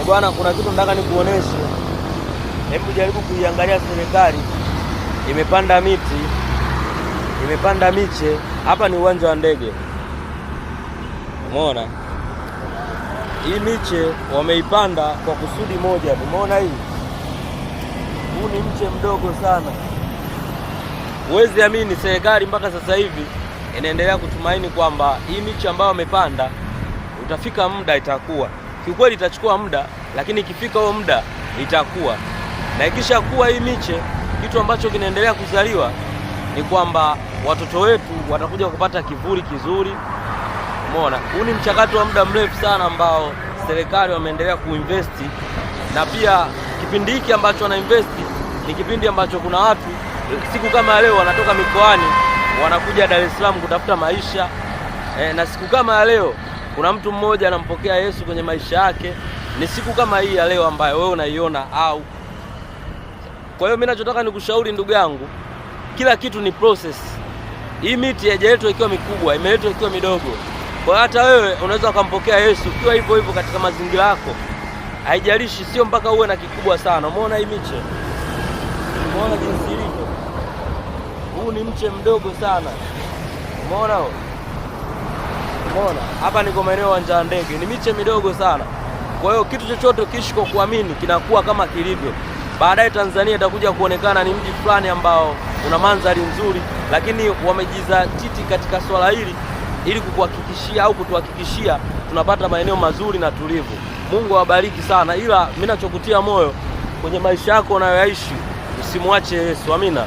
Bwana, kuna kitu nataka nikuoneshe. Hebu jaribu kuiangalia serikali imepanda miti, imepanda miche. Hapa ni uwanja wa ndege, umeona hii miche wameipanda kwa kusudi moja. Umeona hii, huu ni mche mdogo sana. Huwezi amini, serikali mpaka sasa hivi inaendelea kutumaini kwamba hii miche ambayo wamepanda utafika muda itakuwa. Kiukweli itachukua muda, lakini ikifika huo muda itakuwa, na ikishakuwa hii miche, kitu ambacho kinaendelea kuzaliwa ni kwamba watoto wetu watakuja kupata kivuli kizuri. Umeona, huu ni mchakato wa muda mrefu sana ambao serikali wameendelea kuinvest, na pia kipindi hiki ambacho wanainvest ni kipindi ambacho kuna watu siku kama leo wanatoka mikoani wanakuja Dar es Salaam kutafuta maisha na siku kama ya leo kuna mtu mmoja anampokea Yesu kwenye maisha yake. Ni siku kama hii ya leo ambayo wewe unaiona au. Kwa hiyo mimi nachotaka nikushauri ndugu yangu, kila kitu ni process. Hii miti haijaletwa ikiwa mikubwa, imeletwa ikiwa midogo. Kwa hiyo hata wewe unaweza ukampokea Yesu ukiwa hivyo hivyo katika mazingira yako, haijalishi, sio mpaka uwe na kikubwa sana. Umeona hii miche, umeona jinsi ilivyo? Huu ni mche mdogo sana, umeona huo? Umeona hapa niko maeneo uwanja wa ndege, ni miche midogo sana. Kwa hiyo kitu chochote ukiishi kwa kuamini kinakuwa kama kilivyo. Baadaye Tanzania itakuja kuonekana ni mji fulani ambao una mandhari nzuri, lakini wamejizatiti katika swala hili ili kukuhakikishia au kutuhakikishia tunapata maeneo mazuri na tulivu. Mungu awabariki sana, ila mimi nachokutia moyo kwenye maisha yako unayoyaishi, usimwache Yesu. Amina.